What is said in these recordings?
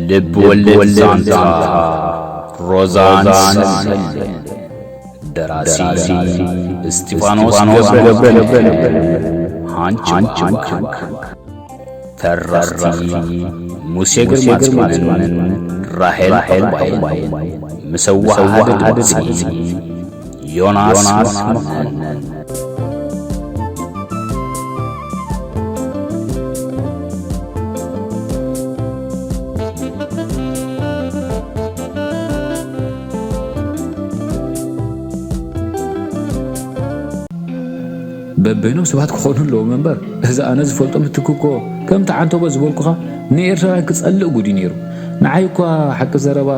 ልብ ወለድ ዛንታ ሮዛን ሰሌን። ደራሲ እስጢፋኖስ ገብረ፣ ሃንች ሃንች። ተረኽቲ ሙሴ ግርማጽዮንን ራሄል ባይን። ምስ ኣወሃህዳ ድምጺ ዮናስ መኮንን። በበይኖም ሰባት ክኾኑ ኣለዎም እምበር፣ እዚ ኣነ ዝፈልጦ ምትኩ እኮ፣ ከምቲ ዓንተቦ ዝበልኩኻ፣ ንኤርትራውያን ክጸልእ ጉድ እዩ ነይሩ። ንዓይ እኳ፣ ሓቂ ዘረባ፣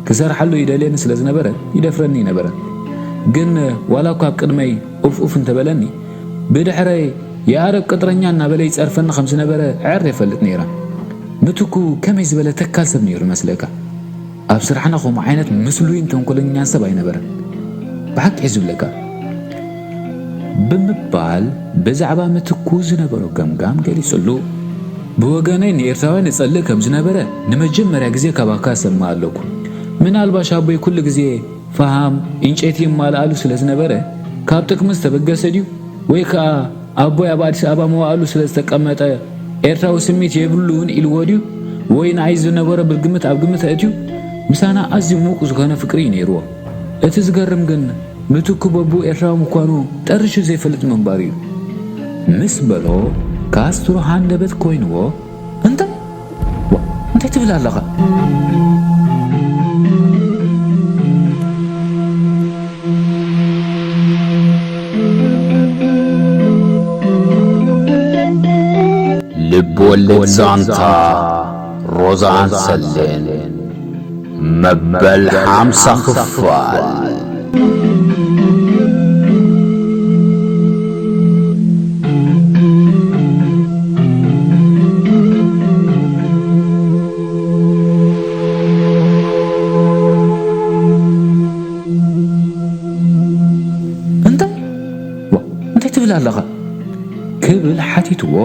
ክሰርሓሉ ይደልየኒ ስለ ዝነበረ፣ ይደፍረኒ ይነበረ። ግን ዋላ እኳ ኣብ ቅድመይ ኡፍ ኡፍ እንተበለኒ፣ ብድሕረይ የኣረብ ቅጥረኛ እናበለ ይጸርፈኒ ከም ዝነበረ ዕር የፈልጥ ነይረ። ምትኩ ከመይ ዝበለ ተካል ሰብ ነይሩ ይመስለካ? ኣብ ስራሕና ከምኡ ዓይነት ምስሉይን ተንኮለኛን ሰብ ኣይነበረን። ብሓቂ እዩ ዝብለካ። ብምባል ብዛዕባ ምትኩ ዝነበሮ ገምጋም ገሊጹሉ። ብወገነይ ንኤርትራውያን ይጸልእ ከም ዝነበረ ንመጀመርያ ግዜ ካባካ እሰምዕ ኣለኩ። ምናልባሽ ኣቦይ ኩሉ ግዜ ፈሃም ዕንጨይቲ ይማልኣሉ ስለ ዝነበረ ካብ ጥቅሚ ዝተበገሰ ድዩ? ወይ ከኣ ኣቦይ ኣብ ኣዲስ ኣበባ መዋእሉ ስለ ዝተቀመጠ ኤርትራዊ ስሚት የብሉን ኢልዎ ድዩ? ወይ ንዓይ ዝነበሮ ብግምት ኣብ ግምት ኣእትዩ ምሳና ኣዝዩ ሙቕ ዝኾነ ፍቅሪ እዩ ነይርዎ። እቲ ዝገርም ግን ምትኩ በቡ ኤርትራዊ ምኳኑ ጠሪሹ ዘይፈልጥ ምንባሩ እዩ። ምስ በሎ ካስትሮ ሃንደበት ኮይንዎ፣ እንታይ? ዋ፣ እንታይ ትብል ኣለኻ? ልብ ወለድ ዛንታ ሮዛን ሰሌን መበል ሓምሳ ክፋል። እንታይ? ዋ፣ እንታይ ትብል ኣለኻ? ክብል ሓቲትዎ።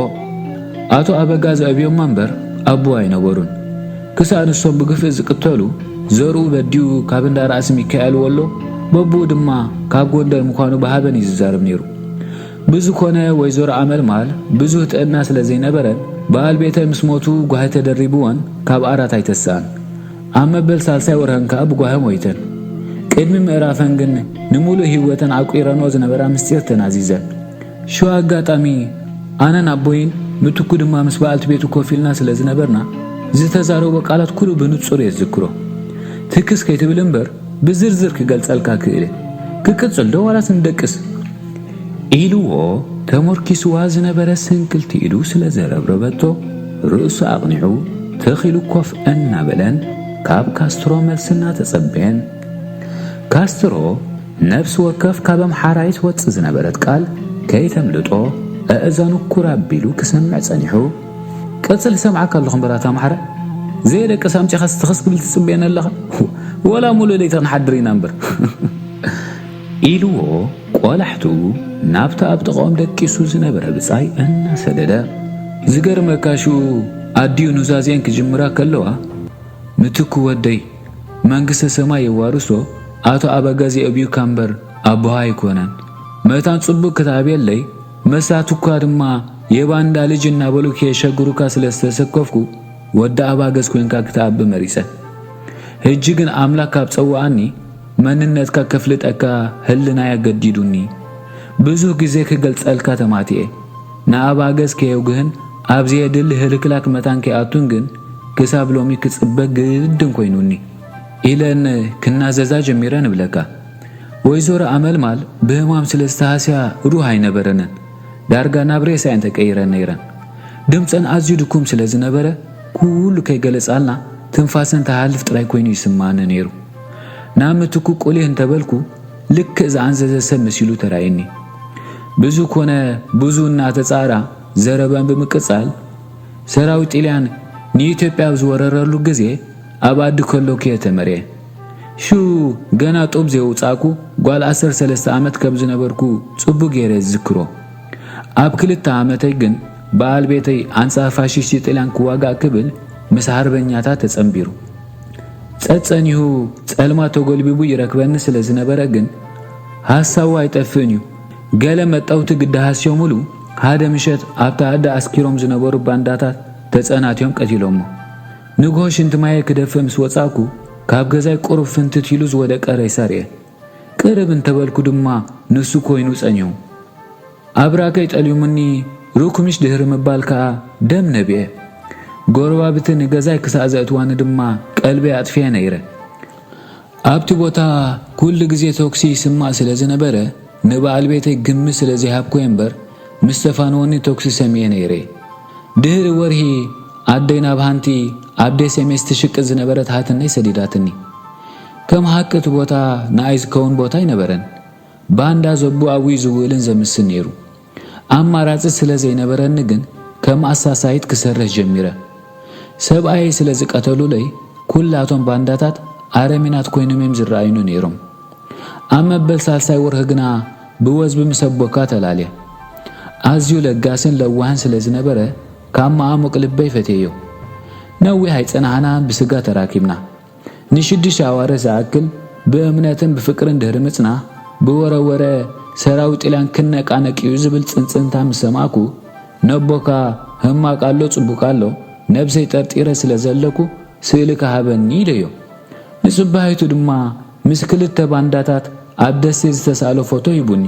ኣቶ ኣበጋዝ ኣብዮማ እምበር ኣቦ ኣይነበሩን። ክሳእ ንሶም ብግፍኢ ዝቅተሉ፣ ዘርኡ በዲኡ ካብ እንዳ ራእሲ ሚካኤል ወሎ፣ በብኡ ድማ ካብ ጎንደር ምዃኑ ብሃበን እዩ ዝዛረብ ነይሩ። ብዝኾነ ወይዘሮ ኣመልማል ብዙህ ጥዕና ስለ ዘይነበረን፣ በዓል ቤተን ምስ ሞቱ ጓሂ ተደሪብወን ካብ ኣራት ኣይተስኣን። ኣብ መበል ሳልሳይ ወርሀን ከኣ ብጓሂ ሞይተን። ቅድሚ ምእራፈን ግን ንምሉእ ህይወተን ዓቂረንኦ ዝነበራ ምስጢር ተናዚዘን። ሽዋ ኣጋጣሚ ኣነን ኣቦይን ምትኩ ድማ ምስ በዓልቲ ቤቱ ኮፍ ኢልና ስለ ዝነበርና፣ ዝተዛረቦ ቃላት ኩሉ ብንጹር እየ ዝዝክሮ። ትክስ ከይትብል እምበር ብዝርዝር ክገልጸልካ ክእል እየ። ክቅጽል ዶ ዋላስ ንደቅስ? ኢልዎ ተሞርኪስዋ ዝነበረ ስንክልቲ ኢዱ ስለ ዘረብረበቶ፣ ርእሱ ኣቕኒዑ ትኽ ኢሉ ኮፍ እናበለን ካብ ካስትሮ መልሲ እናተጸበየን፣ ካስትሮ ነፍሲ ወከፍ ካብ ኣምሓራይ ትወጽእ ዝነበረት ቃል ከይተምልጦ ኣእዛኑ ኩር ኣቢሉ ክሰምዕ ጸኒሑ፣ "ቀጽል፣ እሰምዓካ ኣለኹ እምበር ኣታ ኣምሓራይ። ዘየደቅስ ኣምጺኻስ ትኽስ ክብል ትጽበየኒ ኣለኻ? ወላ ሙሉእ ለይቲ ክንሓድር ኢና እምበር." ኢልዎ ቆላሕትኡ ናብቲ ኣብ ጥቓኦም ደቂሱ ዝነበረ ብጻይ እናሰደደ። ዝገርመካ ሽኡ ኣዲኡ ኑዛዜአን ክጅምራ ከለዋ፣ "ምትኩ ወደይ፣ መንግስተ ሰማይ የዋርሶ፣ ኣቶ ኣበጋዝ የእብዩካ እምበር ኣቦኻ ኣይኮነን። መታን ጽቡቅ ክትኣብየለይ፣ መሳትኳ ድማ የባንዳ ልጅ እናበሉ ከየሸግሩካ ስለ ዝተሰከፍኩ፣ ወዲ ኣባገዝ ኮይንካ ክትኣቢ መሪጸ። ሕጂ ግን ኣምላክ ካብ ጸውኣኒ፣ መንነትካ ከፍልጠካ ህልናይ ኣገዲዱኒ። ብዙህ ግዜ ክገልጸልካ ተማቲኤ። ንኣባገዝ ከየውግህን ኣብ ዘየድሊ ህልክላክ መታን ከይኣቱን ግን ክሳብ ሎሚ ክጽበ ግድን ኮይኑኒ" ኢለን ክናዘዛ ጀሚረን እብለካ። ወይዘሮ ኣመልማል ብህማም ስለ ዝተሃስያ ሩህ ኣይነበረንን። ዳርጋ ናብ ሬሳ እየን ተቀይረን ነይረን። ድምፀን ኣዝዩ ድኩም ስለ ዝነበረ ኩሉ ከይገለጻልና ትንፋሰን ተሃልፍ ጥራይ ኮይኑ ይስማዓኒ ነይሩ። ናብ ምትኩ ቁሊህ እንተበልኩ ልክዕ ዝኣንዘዘ ሰብ መሲሉ ተራእየኒ። ብዙ ኮነ ብዙ እናተጻራ ዘረባን ብምቅጻል፣ ሰራዊት ጥልያን ንኢትዮጵያ ኣብ ዝወረረሉ ግዜ ኣብ ኣዲ ከለኩ እየ ተመርየ። ሽኡ ገና ጡብ ዘይውጻእኩ ጓል ዓሰርተ ሰለስተ ዓመት ከም ዝነበርኩ ጽቡቅ ገይረ ዝዝክሮ። ኣብ ክልተ ዓመተይ ግን በዓል ቤተይ ኣንጻር ፋሽስት ጥልያን ክዋጋእ ክብል ምስ ሃርበኛታት ተጸንቢሩ። ጸጸኒሁ ጸልማት ተጎልቢቡ ይረክበኒ ስለ ዝነበረ ግን፣ ሃሳቡ ኣይጠፍእን እዩ። ገለ መጠውቲ ግዲ ሃስዮምሉ፣ ሓደ ምሸት ኣብታ ኣደ ኣስኪሮም ዝነበሩ ባንዳታት ተጸናትዮም ቀቲሎሞ። ንግሆ ሽንቲ ማየ ክደፍእ ምስ ወጻእኩ፣ ካብ ገዛይ ቁሩብ ፍንትት ኢሉ ዝወደቀ ሬሳ ርኤ። ቅርብ እንተበልኩ ድማ፣ ንሱ ኮይኑ ጸኒሑ። ኣብራከይ ጠልዩምኒ፣ ሩኩምሽ ድህሪ ምባል ከኣ ደም ነቢዐ። ጎረባብቲ ንገዛይ ክሳእ ዘእትዋኒ ድማ ቀልበይ ኣጥፊኤ ነይረ። ኣብቲ ቦታ ኩሉ ግዜ ተኩሲ ይስማዕ ስለ ዝነበረ፣ ንበዓል ቤተይ ግምት ስለ ዘይሃብኩ እምበር፣ ምስ ተፋነወኒ ተኩሲ ሰሚዐ ነይረ። ድህሪ ወርሂ ኣደይ ናብ ሃንቲ ኣብ ደሴ ሜስ ትሽቅጥ ዝነበረት ሃትነይ ሰዲዳትኒ። ከም ሃቂ እቲ ቦታ ንኣይ ዝከውን ቦታ ኣይነበረን። ባንዳ ዘቡ ኣብኡ ዝውልን ዘምስል ነይሩ። ኣማራጺ ስለ ዘይነበረኒ ግን ከም ኣሳሳይት ክሰርሕ ጀሚረ። ሰብኣየይ ስለ ዝቀተሉለይ ኩላቶም ባንዳታት ኣረሚናት ኮይኖም እዮም ዝረኣዩኒ ነይሮም። ኣብ መበል ሳልሳይ ወርሒ ግና ብወዝቢ ምስ ኣቦካ ተላልየ። ኣዝዩ ለጋስን ለዋህን ስለ ዝነበረ ካብ መዓሙቕ ልበይ ፈትየዮ። ነዊሕ ኣይጸናሕናን ብስጋ ተራኪብና። ንሽዱሽተ ኣዋርሕ ዝኣክል ብእምነትን ብፍቅርን ድሕሪ ምጽናሕ፣ ብወረ ወረ ሰራዊት ጥልያን ክነቃነቅ እዩ ዝብል ጽንጽንታ ምስ ሰማዕኩ፣ ነቦካ ህማቅ ኣሎ ጽቡቅ ኣሎ፣ ነብሰይ ጠርጢረ ስለ ዘለኩ ስእልካ ሃበኒ ኢለዮ። ንጽባሒቱ ድማ ምስ ክልተ ባንዳታት ኣብ ደሴ ዝተሳእሎ ፎቶ ሂቡኒ።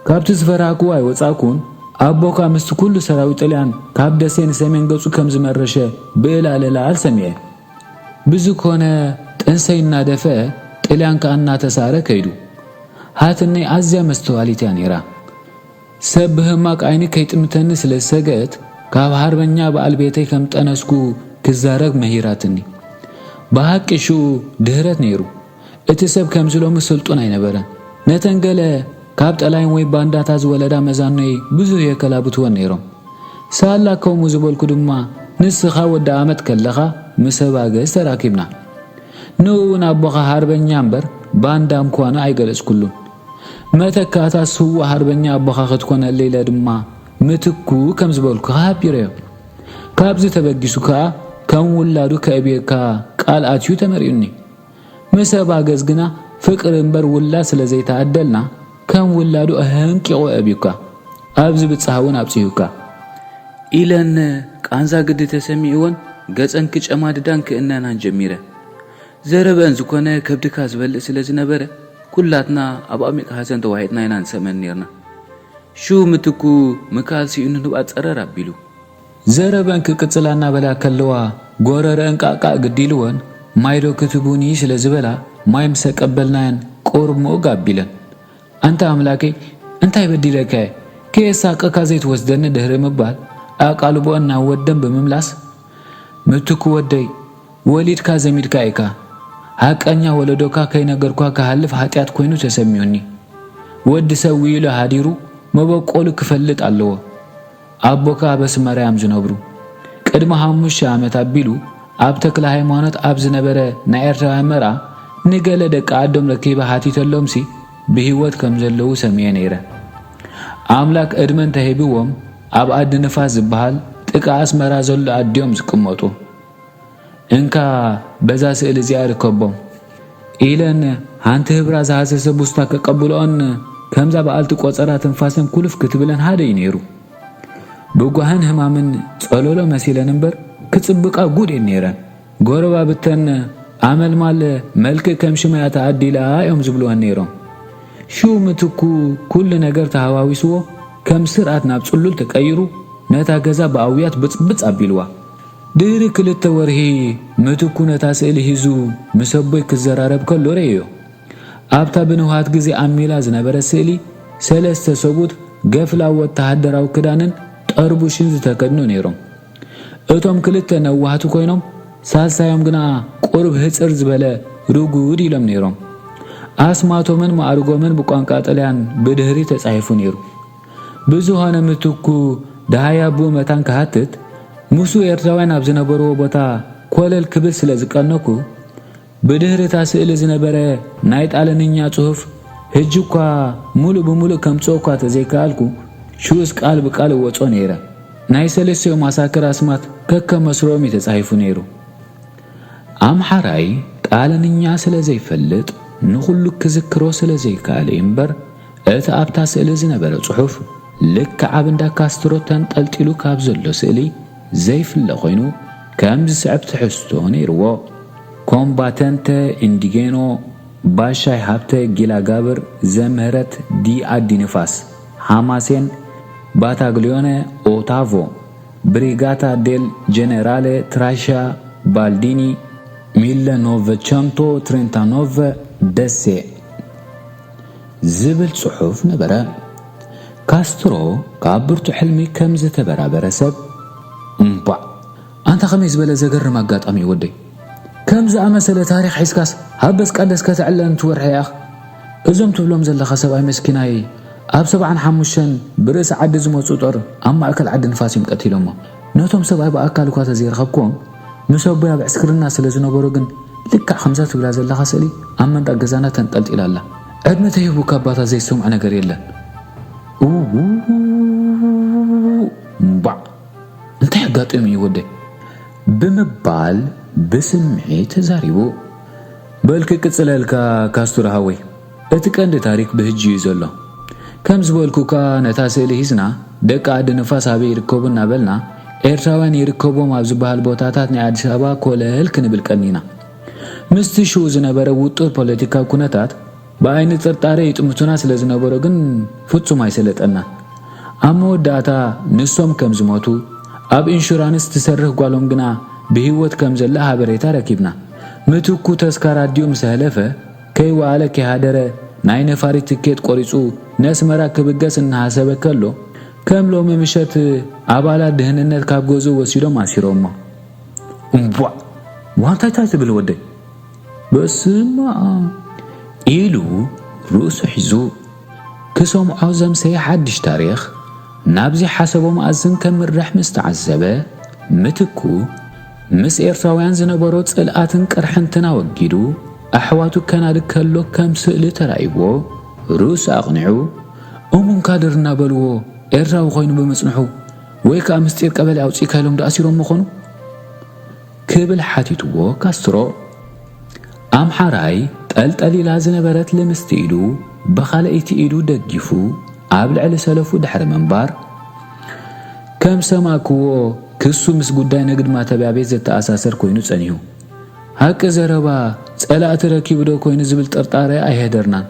ካብቲ ዝፈራህክዎ ኣይወጻእኩን፣ ኣቦካ ምስቲ ኩሉ ሰራዊት ጥልያን ካብ ደሴ ንሰሜን ገጹ ከም ዝመረሸ ብእላል እላል ሰሚዐ። ብዝኮነ ጥንሰይ እናደፍአ ጥልያን ከኣ እናተሳእረ ከይዱ። ሃትነይ ኣዝያ መስተዋሊት እያ ነይራ። ሰብ ብህማቅ ዓይኒ ከይጥምተኒ ስለ ዝሰገአት፣ ካብ ሃርበኛ በዓል ቤተይ ከም ጠነስኩ ክዛረብ መሂራትኒ። ብሃቂ ሽኡ ድህረት ነይሩ። እቲ ሰብ ከምዚ ሎሚ ስልጡን ኣይነበረን። ነተን ገለ ካብ ጠላይን ወይ ባንዳታት ዝወለዳ መዛኖይ ብዙህ የከላብትወን ነይሮም። ሳላ ከምኡ ዝበልኩ ድማ፣ ንስኻ ወዲ ኣመት ከለኻ ምስ ኣባገስ ተራኪብና። ንእውን ኣቦኻ ሃርበኛ እምበር ባንዳ ምዃኑ ኣይገለጽኩሉን። መተካእታ ስዉእ ሃርበኛ ኣቦኻ ክትኮነለይ ኢለ ድማ ምትኩ ከም ዝበልኩኻ ሓቢረዮ። ካብዚ ተበጊሱ ከኣ ከም ውላዱ ከእብየካ ቃል ኣትዩ ተመሪኡኒ። ምስ ኣባገስ ግና ፍቅሪ እምበር ውላድ ስለ ዘይተዓደልና ከም ውላዱ ኣህንቂቑ ኣብዩካ። ኣብዚ ብጻህ እውን ኣብጺሁካ። ኢለን ቃንዛ ግዲ ተሰሚዕወን ገጸን ክጨማድዳን ክእነናን ጀሚረ። ዘረበን ዝኾነ ከብድካ ዝበልዕ ስለ ዝነበረ ኩላትና ኣብ ዓሚቕ ሓዘን ተዋሒጥና ኢና ንሰመን ኔርና። ሽው ምትኩ ምክኣል ስኢኑ ንብኣ ጸረር ኣቢሉ። ዘረበን ክቅጽላ እናበላ ከለዋ፣ ጎረረአን ቃቃ ግዲልወን፣ ማይ ዶ ክትቡኒ ስለ ዝበላ፣ ማይ ምስ ኣቀበልናየን፣ ቁሩብ ምኡግ ኣቢለን። ኣንታ ኣምላከይ፣ እንታይ በዲለካ እየ? ከየሳቀካ ዘይትወስደኒ ድህሪ ምባል፣ ኣቃልቦአን ናብ ወደን ብምምላስ፣ ምትኩ ወደይ፣ ወሊድካ ዘሚድካ ኢካ። ሃቀኛ ወለዶካ ከይነገርኳ ክሃልፍ ሃጥያት ኮይኑ ተሰሚዑኒ። ወዲ ሰብ ውዒሉ ሃዲሩ መበቆሉ ክፈልጥ ኣለዎ። ኣቦካ ኣብ ኣስመራ እዮም ዝነብሩ። ቅድሚ ሓሙሽተ ዓመት ኣቢሉ ኣብ ተክለ ሃይማኖት ኣብ ዝነበረ ናይ ኤርትራውያን መርዓ ንገለ ደቂ ዓዶም ረኪበ ሓቲተሎምሲ ብህይወት ከም ዘለዉ ሰሚዐ ነይረ። ኣምላክ ዕድመ እንተሂብዎም ኣብ ዓዲ ንፋስ ዝበሃል ጥቃ ኣስመራ ዘሎ ዓዲዮም ዝቅመጡ። እንካ በዛ ስእሊ እዚኣ ርከቦም ኢለን ሓንቲ ህብራ ዝሃሰሰ ቡስታ ከቀብልኦን ከምዛ በዓልቲ ቆጸራ ትንፋሰን ኩልፍ ክትብለን ሓደ እዩ ነይሩ። ብጓህን ህማምን ጸሎሎ መሲለን እምበር ክጽብቃ ጉድ እየን ነይረን። ጎረባብተን ኣመልማል መልክዕ ከም ሽመያ ተዓዲላ እዮም ዝብልወን ነይሮም። ሽው ምትኩ ኩሉ ነገር ተሃዋዊስዎ ከም ስርዓት ናብ ጽሉል ተቀይሩ ነታ ገዛ ብኣውያት ብጽብጽ ኣቢልዋ። ድህሪ ክልተ ወርሂ ምትኩ ነታ ስእሊ ሂዙ ምስ ኣቦይ ክዘራረብ ከሎ ረእዮ። ኣብታ ብንውሃት ግዜ ኣሚላ ዝነበረት ስእሊ ሰለስተ ሰብኡት ገፍላ ወተሃደራዊ ክዳንን ጠርቡሽን ዝተከድኑ ነይሮም። እቶም ክልተ ነዋህቲ ኮይኖም ሳልሳዮም ግና ቁሩብ ህጽር ዝበለ ርጉድ ኢሎም ነይሮም። ኣስማቶምን ማዕርጎምን ብቋንቋ ጥልያን ብድህሪ ተጻሒፉ ነይሩ። ብዝኾነ ምትኩ ደሃይ ኣቦኡ መታን ክሃትት ምስኡ ኤርትራውያን ኣብ ዝነበርዎ ቦታ ኮለል ክብል ስለ ዝቀነኩ ብድህሪ እታ ስእሊ ዝነበረ ናይ ጣልያንኛ ጽሑፍ ሕጂ እኳ ሙሉእ ብሙሉእ ከምጽኦ እኳ ተዘይከኣልኩ ሽኡስ ቃል ብቃል እወጾ ነይረ። ናይ ሰለስቲኦም ማሳክር ኣስማት ከከም መስርኦም እዩ ተጻሒፉ ነይሩ። ኣምሓራይ ጣልያንኛ ስለ ዘይፈልጥ ንኹሉ ክዝክሮ ስለ ዘይከኣለ እዩ እምበር፣ እቲ ኣብታ ስእሊ ዝነበረ ጽሑፍ ልክዕ ኣብ እንዳ ካስትሮ ተንጠልጢሉ ካብ ዘሎ ስእሊ ዘይፍለ ኮይኑ፣ ከም ዝስዕብ ትሕዝቶ ነይርዎ። ኮምባተንተ ኢንዲጌኖ ባሻይ ሃብተ ጊላጋብር ዘምህረት ዲ ኣዲ ንፋስ፣ ሃማሴን ባታግሊዮነ ኦታቮ፣ ብሪጋታ ዴል ጀነራለ ትራሻ ባልዲኒ፣ ሚለ ኖቨቸንቶ ትሬንታኖቨ ደሴ ዝብል ጽሑፍ ነበረ። ካስትሮ ካብ ብርቱዕ ሕልሚ ከም ዝተበራበረ ሰብ፣ እምቧዕ! ኣንታ ከመይ ዝበለ ዘገርም ኣጋጣሚ እዩ ወደይ። ከም ዝኣመሰለ ታሪኽ ሒዝካስ ሃበስ ቀደስ ከተዕለን ትወርሐ ያኽ። እዞም ትብሎም ዘለኻ ሰብኣይ መስኪናይ ኣብ ሰብዓን ሓሙሽተን ብርእሲ ዓዲ ዝመጹ ጦር ኣብ ማእከል ዓዲ ንፋስ እዮም ቀቲሎሞ። ነቶም ሰብኣይ ብኣካል እኳ ተዘይረኸብክዎም፣ ምስ ኣቦይ ኣብ ዕስክርና ስለ ዝነበሩ ግን ልክዕ ከምዛ ትብላ ዘለኻ ስእሊ ኣብ መንደቕ ገዛና ተንጠልጢላ ኣላ። ዕድመ ተሂቡካ ኣባታት ዘይሰምዖ ነገር የለን። እውውውውውው፣ እምቧዕ! እንታይ ኣጋጢሙ እዩ ወደይ? ብምባል ብስምዒት ተዛሪቡ። በል ክቅጽለልካ ካስቱር ሃወይ፣ እቲ ቀንዲ ታሪክ ብህጂ እዩ ዘሎ። ከም ዝበልኩካ ነታ ስእሊ ሂዝና ደቂ ዓዲ ንፋስ ኣበይ ይርከቡ እናበልና ኤርትራውያን ይርከቦም ኣብ ዝበሃል ቦታታት ናይ ኣዲስ ኣበባ ኮለል ክንብል ቀኒና። ምስቲ ሽኡ ዝነበረ ውጡር ፖለቲካዊ ኩነታት ብዓይኒ ጥርጣረ ይጥምቱና ስለ ዝነበሩ ግን ፍጹም ኣይሰለጠናን። ኣብ መወዳእታ ንሶም ከም ዝሞቱ፣ ኣብ ኢንሹራንስ ትሰርህ ጓሎም ግና ብህይወት ከም ዘላ ሃበሬታ ረኪብና። ምትኩ ተስካር ኣዲኡ ምስ ኣሕለፈ፣ ከይወዓለ ከይሃደረ ናይ ነፋሪት ትኬት ቆሪጹ ነስመራ ክብገስ እናሃሰበ ከሎ፣ ከም ሎሚ ምሸት ኣባላት ድህንነት ካብ ገዝኡ ወሲዶም ኣሲሮሞ። እምቧዕ! ዋንታይታይ ትብል ወደይ? በስመ ኣብ! ኢሉ ርእሱ ሒዙ ክሰምዖ ዘምሰየ ሓድሽ ታሪኽ ናብ ዘይሓሰቦ መኣዝን ከምርሕ ምስ ተዓዘበ፣ ምትኩ ምስ ኤርትራውያን ዝነበሮ ጽልኣትን ቅርሕንትን ኣወጊዱ ኣሕዋቱ ከናድግ ከሎ ከም ስእሊ ተራእይዎ ርእሱ ኣቕኒዑ፣ እሙን ካድር እናበልዎ ኤርትራዊ ኮይኑ ብምጽንሑ ወይ ከኣ ምስጢር ቀበሌ ኣውጺእካ ኢሎም ዶ ኣሲሮም ምኾኑ? ክብል ሓቲትዎ ካስትሮ። ኣምሓራይ ጠልጠል ኢላ ዝነበረት ልምስቲ ኢዱ ብኻልኣይቲ ኢዱ ደጊፉ ኣብ ልዕሊ ሰለፉ ድሕሪ ምንባር፣ ከም ሰማዕክዎ ክሱ ምስ ጉዳይ ንግድ ማተብያ ቤት ዘተኣሳሰር ኮይኑ ጸኒሑ። ሓቂ ዘረባ ጸላእቲ ረኪቡ ዶ ኮይኑ ዝብል ጥርጣረ ኣይሀደርናን።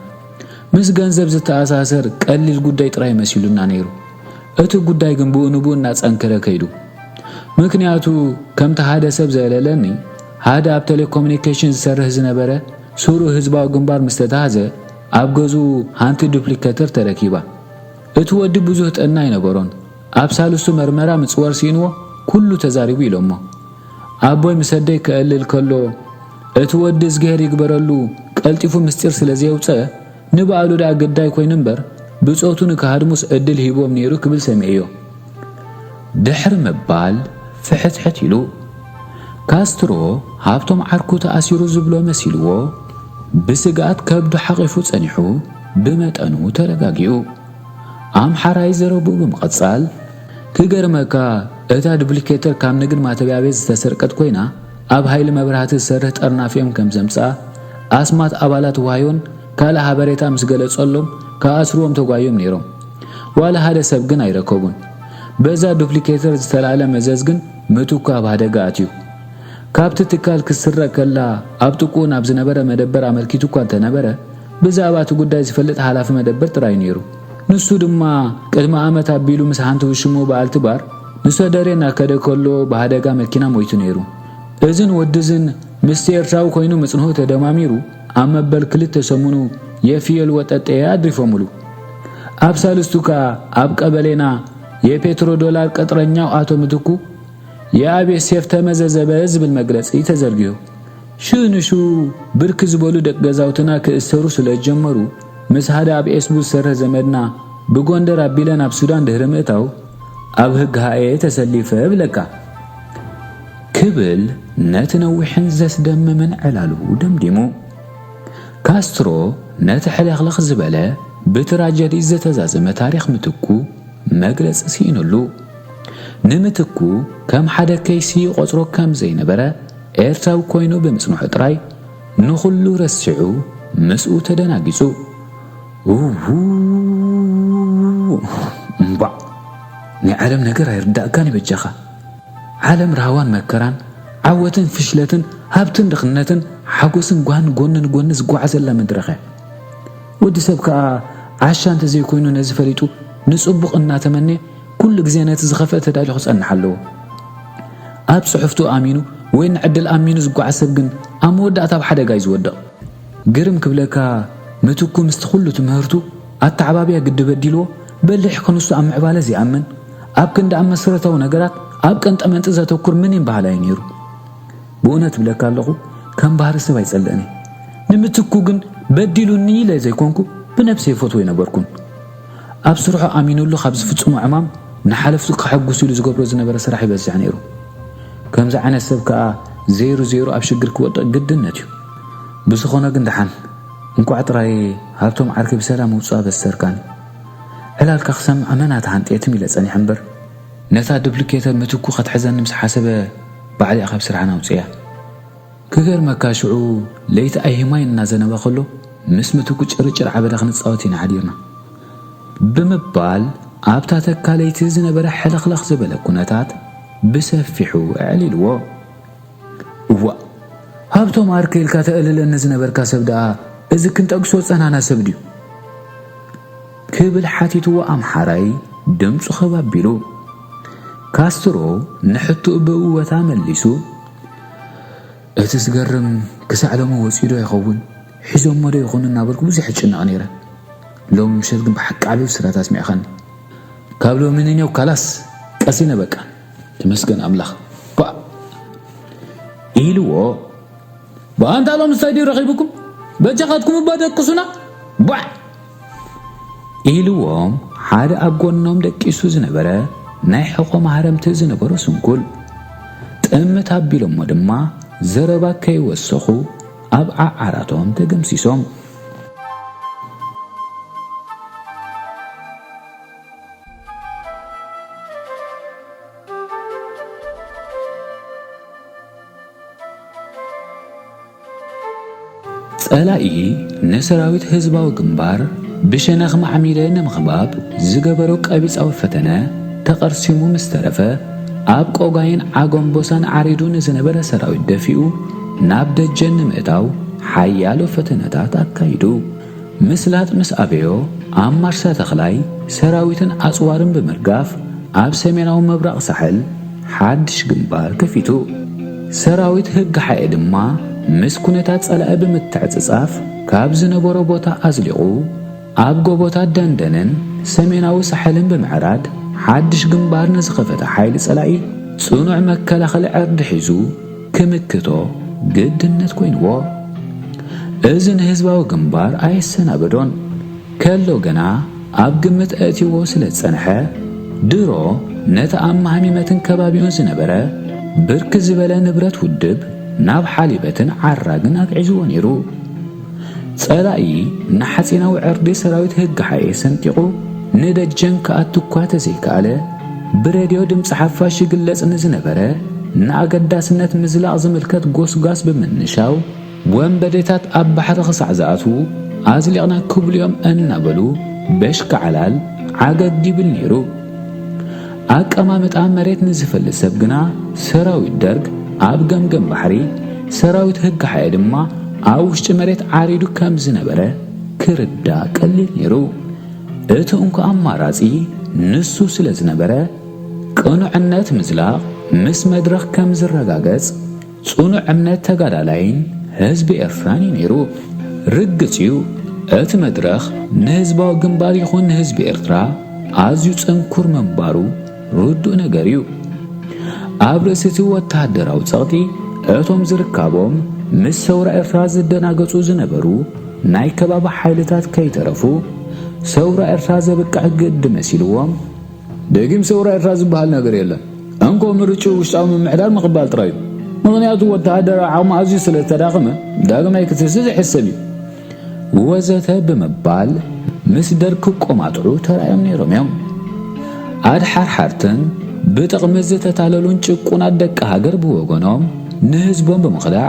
ምስ ገንዘብ ዝተኣሳሰር ቀሊል ጉዳይ ጥራይ መሲሉና ነይሩ። እቲ ጉዳይ ግን ብኡ ንብኡ እናጸንከረ ከይዱ። ምኽንያቱ ከምቲ ሓደ ሰብ ዘእለለኒ፣ ሓደ ኣብ ቴሌኮሙኒኬሽን ዝሰርሕ ዝነበረ ስሩእ ህዝባዊ ግንባር ምስ ተታህዘ ኣብ ገዝኡ ሓንቲ ዱፕሊኬተር ተረኪባ። እቲ ወዲ ብዙህ ጥዕና ኣይነበሮን። ኣብ ሳልስቱ መርመራ ምጽዋር ስኢንዎ ኩሉ ተዛሪቡ ኢሎሞ። ኣቦይ ምስ ኣደይ ከእልል ከሎ፣ እቲ ወዲ እዝግሄር ይግበረሉ ቀልጢፉ ምስጢር ስለ ዘየውጸ፣ ንባዕሉ ደኣ ግዳይ ኮይኑ እምበር፣ ብጾቱ ንክሃድሙስ ዕድል ሂብዎም ነይሩ ክብል ሰሚዐዮ። ድሕሪ ምባል ፍሕትሕት ኢሉ። ካስትሮ ሃብቶም ዓርኩ ተኣሲሩ ዝብሎ መሲልዎ፣ ብስግኣት ከብዱ ሓቒፉ ጸኒሑ፣ ብመጠኑ ተረጋጊኡ። ኣምሓራይ ዘረብኡ ብምቕጻል፣ ክገርመካ፣ እታ ዱፕሊኬተር ካብ ንግድ ማተብያ ቤት ዝተሰርቀት ኮይና፣ ኣብ ሃይሊ መብራህቲ ዝሰርሕ ጠርናፊኦም ከም ዘምጽኣ፣ ኣስማት ኣባላት ዋህዮን ካልእ ሃበሬታ ምስ ገለጸሎም፣ ክኣስርዎም ተጓዮም ነይሮም። ዋላ ሓደ ሰብ ግን ኣይረከቡን። በዛ ዱፕሊኬተር ዝተላዕለ መዘዝ ግን ምትኩ ኣብ ሃደጋ ኣትዩ። ካብቲ ትካል ክትስረቕ ከላ ኣብ ጥቅኡ ናብ ዝነበረ መደበር ኣመልኪቱ እኳ እንተነበረ፣ ብዛዕባ እቲ ጉዳይ ዝፈልጥ ሓላፊ መደበር ጥራይ ነይሩ። ንሱ ድማ ቅድሚ ዓመት ኣቢሉ ምስ ሓንቲ ውሽሙ በዓልቲ ባር ንሶደሬ እናከደ ከሎ ብሃደጋ መኪና ሞይቱ ነይሩ። እዝን ወድዝን ምስቲ ኤርትራዊ ኮይኑ ምጽንሑ ተደማሚሩ ኣብ መበል ክልተ ሰሙኑ የፍየል ወጠጠየ ኣድሪፎምሉ። ኣብ ሳልስቱ ከኣ ኣብ ቀበሌና የፔትሮ ዶላር ቅጥረኛው ኣቶ ምትኩ የኣቤት ሴፍ ተመዘዘበ ዝብል መግለጺ ተዘርጊሑ። ሽኡ ንሽኡ ብርክ ዝበሉ ደቂ ገዛውትና ክእሰሩ ስለ ዝጀመሩ፣ ምስ ሓደ ኣብ ኤስቡ ዝሰርሕ ዘመድና ብጎንደር ኣቢለ ናብ ሱዳን ድሕሪ ምእታው፣ ኣብ ህግ ሃኤ ተሰሊፈ እብለካ። ክብል ነቲ ነዊሕን ዘስደምምን ዕላሉ ደምዲሙ። ካስትሮ ነቲ ሕልኽልኽ ዝበለ ብትራጀዲ ዝተዛዘመ ታሪኽ ምትኩ መግለጺ ስኢኑሉ። ንምትኩ ከም ሓደ ከይሲ ይቖጽሮ ከም ዘይነበረ፣ ኤርትራዊ ኮይኑ ብምጽንሑ ጥራይ ንኹሉ ረሲዑ ምስኡ ተደናጊጹ። ውው! እምባዕ! ናይ ዓለም ነገር ኣይርዳእካን እዩ በጃኻ። ዓለም ራህዋን መከራን፣ ዓወትን ፍሽለትን፣ ሃብትን ድኽነትን፣ ሓጎስን ጓህን ጎኒ ንጎኒ ዝጓዓዘላ መድረኽ እያ። ወዲ ሰብ ከኣ ዓሻ እንተዘይኮይኑ ነዚ ፈሊጡ ንጽቡቕ እናተመነ ኩሉ ግዜ ነቲ ዝኸፍአ ተዳልዩ ክጸንሕ ኣለዎ። ኣብ ጽሑፍቱ ኣሚኑ ወይ ንዕድል ኣሚኑ ዝጓዓዝ ሰብ ግን ኣብ መወዳእታ ኣብ ሓደጋ እዩ ዝወድቕ። ግርም ክብለካ ምትኩ ምስቲ ኩሉ ትምህርቱ ኣተዓባብያ ግዲ በዲልዎ በሊሕ ክንሱ ኣብ ምዕባለ ዘይኣምን ኣብ ክንዲ ኣብ መሰረታዊ ነገራት ኣብ ቀንጠመንጢ ዘተኩር ምኒን በሃላይ ነይሩ። ብእውነት እብለካ ኣለኹ ከም ባህሪ ሰብ ኣይጸልእን እየ። ንምትኩ ግን በዲሉኒ ኢለ ዘይኮንኩ ብነብሰይ ይፈትዎ ኣይነበርኩን። ኣብ ስርሑ ኣሚኑሉ ካብ ዝፍጽሞ ዕማም ንሓለፍቱ ከሐጉስ ኢሉ ዝገብሮ ዝነበረ ስራሕ ይበዝሕ ነይሩ። ከምዚ ዓይነት ሰብ ከኣ ዜሩ ዜሩ ኣብ ሽግር ክወድቕ ግድነት እዩ። ብዝኾነ ግን ደሓን እንቋዕ ጥራይ ሃብቶም ዓርከይ ብሰላም ምውጽኡ ኣበሰርካኒ። ዕላልካ ክሰምዕ መናታ ሓንጤትም ኢለ ጸኒሐ እምበር ነታ ዱፕሊኬተር ምትኩ ክትሕዘኒ ምስ ሓሰበ ባዕሊኣ ካብ ስርሓና ኣውጽእያ። ክገርመካ ሽዑ ለይቲ ኣይሂማይ እናዘነበ ከሎ ምስ ምትኩ ጭርጭር ዓበዳ ክንጻወት ኢና ሓዲርና ብምባል ኣብታ ተካ ለይቲ ዝነበረ ሕልኽልኽ ዝበለ ኩነታት ብሰፊሑ ኣዕሊልዎ። እዋእ ሃብቶም ዓርከይ ኢልካ ተእልለኒ ዝነበርካ ሰብ ደኣ እዚ ክንጠቅሶ ዝጸናና ሰብ ድዩ? ክብል ሓቲትዎ ኣምሓራይ ድምጹ ከብ ኣቢሉ። ካስትሮ ንሕቶኡ ብእወታ መሊሱ፣ እቲ ዝገርም ክሳዕ ሎሚ ወጺኡ ዶ ይኸውን? ሒዞሞ ዶ ይኾኑ እናበልኩ ብዙሕ እጭነቕ ነይረ። ሎሚ ምሸት ግን ብሓቂ ዓቢ ብስራት ኣስሚዕኻኒ። ካብ ሎሚ ንኔው ካላስ ቀሲነ በቃ። ተመስገን ኣምላኽ። ባ ኢልዎ። ብኣንታ ሎም እንታይ ድዩ ረኺብኩም? በጃኻትኩም እባ ደቅሱና። ቧዕ ኢልዎም ሓደ ኣብ ጎኖም ደቂሱ ዝነበረ ናይ ሕቖ ማህረምቲ ዝነበሮ ስንኩል ጥምት ኣቢሎሞ ድማ ዘረባ ከይወሰኹ ኣብ ዓዓራቶም ተገምሲሶም። ጸላኢ ንሰራዊት ህዝባዊ ግንባር ብሸነኽ ማዕሚደ ንምኽባብ ዝገበሮ ቀቢጻዊ ፈተነ ተቐርሲሙ ምስ ተረፈ፣ ኣብ ቆጋይን ዓጎምቦሳን ዓሪዱ ንዝነበረ ሰራዊት ደፊኡ ናብ ደጀን ንምእታው ሓያሎ ፈተነታት ኣካይዱ። ምስላጥ ምስ ኣበዮ ኣብ ማርሻ ተኽላይ ሰራዊትን ኣጽዋርን ብምርጋፍ ኣብ ሰሜናዊ ምብራቕ ሳሕል ሓድሽ ግንባር ከፊቱ። ሰራዊት ህግሓኤ ድማ ምስ ኩነታት ጸላኢ ብምትዕጽጻፍ ካብ ዝነበሮ ቦታ ኣዝሊቑ ኣብ ጎቦታት ደንደንን ሰሜናዊ ሳሕልን ብምዕራድ ሓድሽ ግንባር ንዝኸፈተ ሓይሊ ጸላኢ ጽኑዕ መከላኸሊ ዕርዲ ሒዙ ክምክቶ ግድነት ኮይንዎ። እዚ ንህዝባዊ ግንባር ኣየሰናበዶን። ከሎ ግና ኣብ ግምት ኣእትይዎ ስለ ዝጸንሐ፣ ድሮ ነቲ ኣብ ማህሚመትን ከባቢኡን ዝነበረ ብርክ ዝበለ ንብረት ውድብ ናብ ሓሊበትን ዓራግን ኣግዒዝዎ ነይሩ። ጸላኢ ንሓጺናዊ ዕርዲ ሰራዊት ህግሓኤ ሰንጢቑ ንደጀን ክኣቱ እኳ ተዘይከኣለ፣ ብሬድዮ ድምጺ ሓፋሽ ይግለጽ ንዝነበረ ንኣገዳስነት ምዝላቕ ዝምልከት ጎስጓስ ብምንሻው፣ ወንበዴታት ኣብ ባሕሪ ክሳዕ ዝኣትዉ ኣዝሊቕና ክብሉ'ዮም እናበሉ በሽኪ ዓላል ዓገግ ይብል ነይሩ። ኣቀማምጣ መሬት ንዝፈልጥ ሰብ ግና ሰራዊት ደርግ ኣብ ገምገም ባሕሪ፣ ሰራዊት ህግሓኤ ድማ ኣብ ውሽጢ መሬት ዓሪዱ ከም ዝነበረ ክርዳእ ቀሊል ነይሩ። እቲ እንኮ ኣማራጺ ንሱ ስለ ዝነበረ፣ ቅኑዕነት ምዝላቕ ምስ መድረኽ ከም ዝረጋገጽ ጽኑዕ እምነት ተጋዳላይን ህዝቢ ኤርትራን እዩ ነይሩ። ርግጽ እዩ፣ እቲ መድረኽ ንህዝባዊ ግንባር ይኹን ንህዝቢ ኤርትራ ኣዝዩ ጽንኩር ምንባሩ ርዱእ ነገር እዩ። ኣብ ርእሲ እቲ ወተሃደራዊ ጸቕጢ፣ እቶም ዝርካቦም ምስ ሰውራ ኤርትራ ዝደናገጹ ዝነበሩ ናይ ከባቢ ሓይልታት ከይተረፉ፣ ሰውራ ኤርትራ ዘብቅዕ ግዲ መሲልዎም፣ ደጊም ሰውራ ኤርትራ ዝበሃል ነገር የለን። እንኮ ምርጭኡ ውሽጣዊ ምምሕዳር ምቕባል ጥራይ እዩ። ምኽንያቱ ወተሃደራዊ ዓቕሚ ኣዝዩ ስለ ዝተዳኸመ ዳግማይ ክትህዝዝ ይሕሰብ እዩ። ወዘተ ብምባል ምስ ደርግ ክቆማጥዑ ተራእዮም ነይሮም እዮም። ኣድሓርሓርትን ብጥቕሚ ዝተታለሉን ጭቁናት ደቂ ሃገር ብወገኖም፣ ንህዝቦም ብምኽዳዕ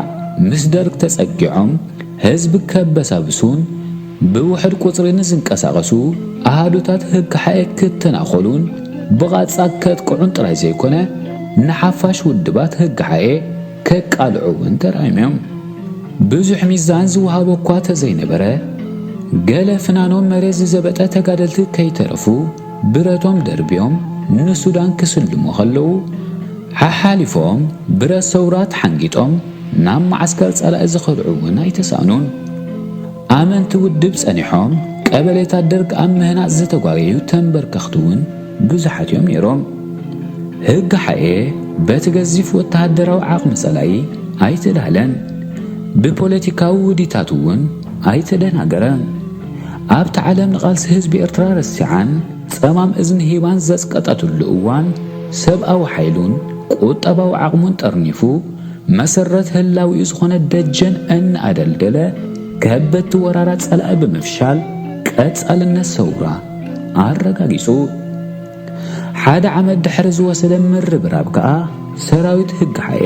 ምስ ደርግ ተጸጊዖም ህዝቢ ከበሳብሱን ብውሑድ ቁጽሪ ንዝንቀሳቐሱ ኣሃዱታት ህግሓኤ ክተናኾሉን ብቓጻ ከጥቅዑን ጥራይ ዘይኮነ፣ ንሓፋሽ ውድባት ህግሓኤ ከቃልዑ እውን ተራእዮም እዮም። ብዙሕ ሚዛን ዝወሃቦ እኳ ተዘይነበረ፣ ገለ ፍናኖም መሬት ዝዘበጠ ተጋደልቲ ከይተረፉ ብረቶም ደርብዮም ንሱዳን ክስልሙ ከለዉ፣ ሓሓሊፎም ብረት ሰውራ ተሓንጊጦም ናብ መዓስከር ጸላኢ ዝኸድዑ እውን ኣይተሳእኑን። ኣመንቲ ውድብ ጸኒሖም፣ ቀበሌታት ደርግ ኣብ ምህናጽ ዝተጓየዩ ተንበርከኽቲ እውን ብዙሓት እዮም ነይሮም። ህግሓኤ በቲ ገዚፍ ወተሃደራዊ ዓቕሚ ጸላኢ ኣይተዳህለን፣ ብፖለቲካዊ ውዲታት እውን ኣይተደናገረን። ኣብቲ ዓለም ንቓልሲ ህዝቢ ኤርትራ ረሲዓን ጸማም እዝኒ ሂባን ዘጽቀጠትሉ እዋን፣ ሰብኣዊ ሓይሉን ቁጠባዊ ዓቕሙን ጠርኒፉ፣ መሰረት ህላዊኡ ዝኾነ ደጀን እናኣደልደለ፣ ከበድቲ ወራራት ጸላኢ ብምፍሻል ቀጻልነት ሰውራ ኣረጋጊጹ። ሓደ ዓመት ድሕሪ ዝወሰደ ምርብራብ ከኣ፣ ሰራዊት ህግሓኤ